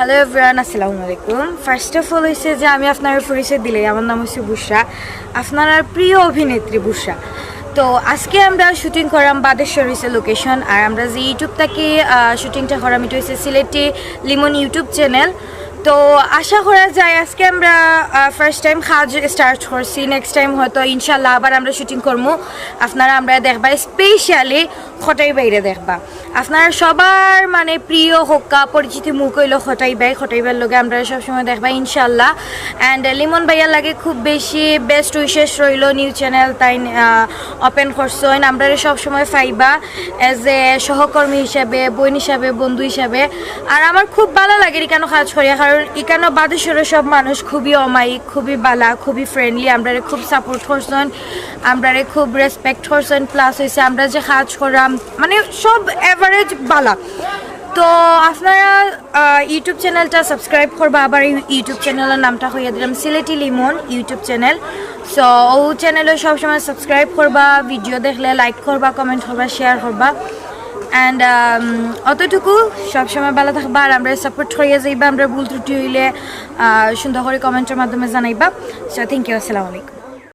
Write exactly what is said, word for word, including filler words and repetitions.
Hello everyone, আসসালামু আলাইকুম। First of all হইছে যে আমি আপনার পরিচয় দিলাই, আমার নাম হচ্ছে বুশরা, আপনার প্রিয় অভিনেত্রী বুশরা। তো আজকে আমরা শুটিং করাম বাদেশ্বর হইছে লোকেশন, আর আমরা যে ইউটিউব থেকে শুটিংটা করাম, এটা হচ্ছে সিলেটি লিমন ইউটিউব চ্যানেল। তো আশা করা যায় আজকে আমরা ফার্স্ট টাইম কাজ স্টার্ট করছি, নেক্সট টাইম হয়তো ইনশাল্লাহ আবার আমরা শুটিং করবো। আপনারা আমরা দেখবা, স্পেশালি খটাই বাইরে দেখবা। আপনারা সবার মানে প্রিয় হক্কা পরিচিত মুখ হইলো খটাই ভাই। খটাই ভাইর লগে আমরা সবসময় দেখবা ইনশাল্লাহ। অ্যান্ড লিমন ভাইয়ার লাগে খুব বেশি বেস্ট উইশেস রইলো, নিউ চ্যানেল তাই ওপেন করছইন, আমরা সবসময় পাইবা এজ এ সহকর্মী হিসাবে, বোন হিসাবে, বন্ধু হিসাবে। আর আমার খুব ভালো লাগে এখানে কাজ করিয়া, কারণ এখানে বাদেশ্বরের সব মানুষ খুবই অমায়িক, খুবই বালা, খুবই ফ্রেন্ডলি, আমরারে খুব সাপোর্ট করছইন, আমরারে খুব রেসপেক্ট করছইন। প্লাস হইছে আমরা যে কাজ করাম মানে সব অ্যাভারেজ বালা। তো আপনারা ইউটিউব চ্যানেলটা সাবস্ক্রাইব করবা, আবার এই ইউটিউব চ্যানেলের নামটা কইয়া দিলাম সিলেটি লিমন ইউটিউব চ্যানেল। সো ও চ্যানেলে সবসময় সাবস্ক্রাইব করবা, ভিডিও দেখলে লাইক করবা, কমেন্ট করবা, শেয়ার করবা। অ্যান্ড অতটুকু, সবসময় ভালো থাকবা আর আমরা সাপোর্ট করিয়া যাইবা। আমরা ভুল ত্রুটি হইলে সুন্দর করে কমেন্টের মাধ্যমে জানাইবা। সো থ্যাংক ইউ, আসসালামু আলাইকুম।